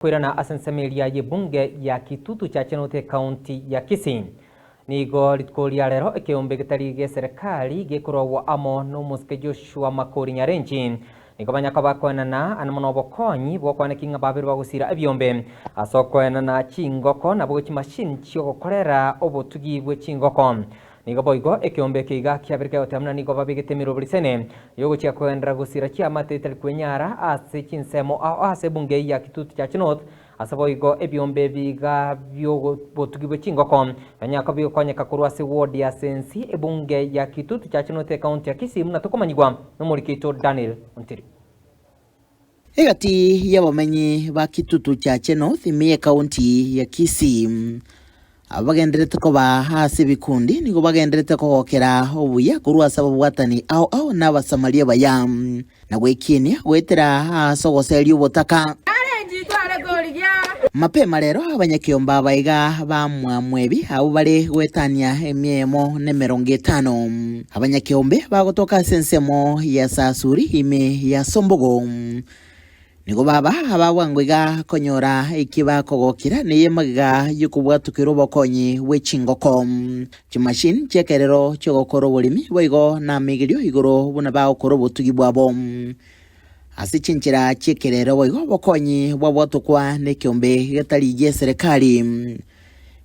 Koirana ase ensemo eria y'ebunge ya Kitutu chiachenete ekaunti ya Kisii. Nigo rituko ria rero ekeombe getari gi'eserekari gekorwagwa amo n'omosike Joshua Makori Nyarenchi. Nigo banyaka bakoenana amo nobokonyi bw'okwaneki ng'a babere bagosira ebiombe ase okoenana chingoko naboigo chimashini chiogokorera obotugi bwe chingoko. Nigo boigo ekeombe eke iga kiabere kegoteba buna nigo babegete emeroberi sene y'ogochia kogenderera gosira chiamate etari kwenyara ase chinsemo ao ase ebunge eyio ya Kitutu Church North, ase boigo ebiombe ebi iga bi'obotugi bwe chingoko bianyare bigokonyeka korwa ase ward ya Sensi ebunge ya Kitutu Church North ekaunti ya Kisii buna tokomanyigwa nomoriki oito Daniel Ontiri. Egati y'abamenyi ba Kitutu Chache North ime y'ekaunti ya Kisii, abagenderete koba ase ebikundi nigo bagenderete kogokera obuya korwa ase ababwatani ao ao na Abasamaria abaya, na gwekienia goetera ase ogoseria obotaka. Mapema rero abanyakeombe aba iga bamwamwebi abwo bare goetania emia eyemo na emerongo etano. Abanyakeombe bagotoka ase ensemo ya Sasuri ime ya Sombogo. Nigo baba aba bwango iga konyora eki bakogokera neye magega y'okobwatokerwa obokonyi bwe chingoko, chimachine chi'ekerero chi'ogokora oboremi boigo namigerio igoro buna bagokora obotugi bwabo. Ase chinchera chi'ekerero boigo obokonyi bwabwatokwa nekeombe getari gi'eserekari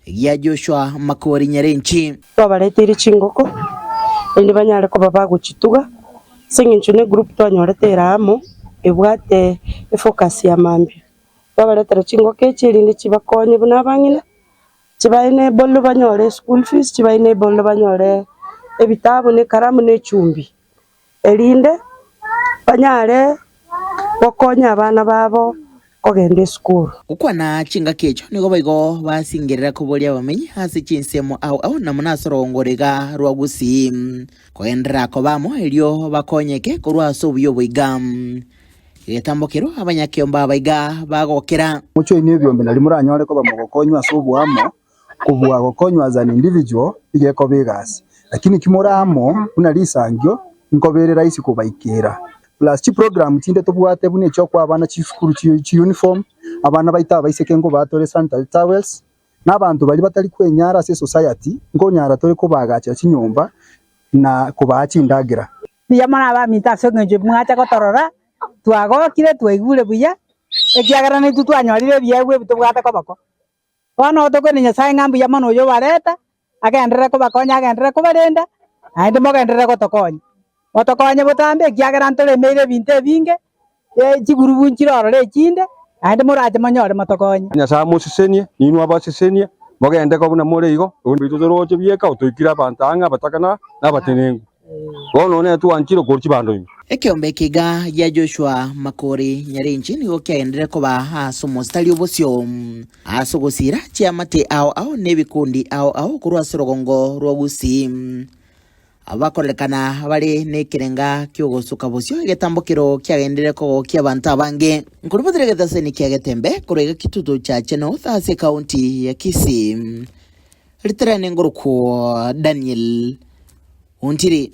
gia Joshua Makori Nyarenchi. Twabareteire chingoko, erinde banyare koba bagochituga, ase eng'encho ne egroup twanyorete ere amo, ebwate efocus ya mambia. Twabaretera chingoko echi erinde chibakonye buna abang'ina, chiba enable banyore eschool fees, chiba enable banyore ebitabu na ekaramu na echumbi. Erinde banyare gokonya abana babo kogenda esukuru. Gokwana chingaki echio nigo boigo basingerera koboria abamenyi ase chinsemo ao ao na mono ase orogongo roiga rwa Gusii kogenderera koba amo erio bakonyeke korwa ase obuya obo iga. Egetambo kerwo abanyakeombe aba iga bagokera. Mochoine ebiombe nario moranyore koba mogokonywa ase oboamo Kobua gokonywa as an individual nigo ekoba egasi, lakini ki more amo buna risangio nkoba ere rahisi kobaikera. Plus chiprogram chinde tobwate buna echiokoa abana chisukuru chi uniform, abana baito abaiseke nkobaa tore sanitary towels, na abanto baria batari kwenyara ase esociety nkonyara tore kobaagachera chinyomba na kobaa chindagera. Mbuya mono abaminto ase engencho mwacha gotorora, twagokire twaigure buya, ekiagera naintwe twanyorire ebiegwa ebi tobwate koboko. Bono tokoine Nyasae ng'a mbuya mono oyo obareta, agenderere kobakonya, agenderere kobarenda, naende mogenderere gotokonya. Motokonye botambe ekiagera ntoremeire ebinto ebinge, chigurubu nchire ororo echinde, naende morache monyore motokonye. Nyasae amosesenie, ninwe abasesenie, mogende ko buna more igo, intwe toroche bieka otoikire abanto ang'e abataka na abatenenku. Bono nere twanchire korwa chibando ime. Ekeombe ekiga gia Joshua Makori Nyarinchi nigo kiagenderere koba ase omositari obosio ase ogosiira chiamate ao ao na ebikundi ao ao korwa ase orogongo rwa Gusii. Abwo bakorerekana bare nekerenga ki'ogosuka bosio egetambokero kiagenderere kogokia abanto abange. Nkorobotera egetaseni kia Getembe korwa iga Kitutu Chache North ase ekaunti ya Kisii. Ritere nengorokwo Daniel Ontiri.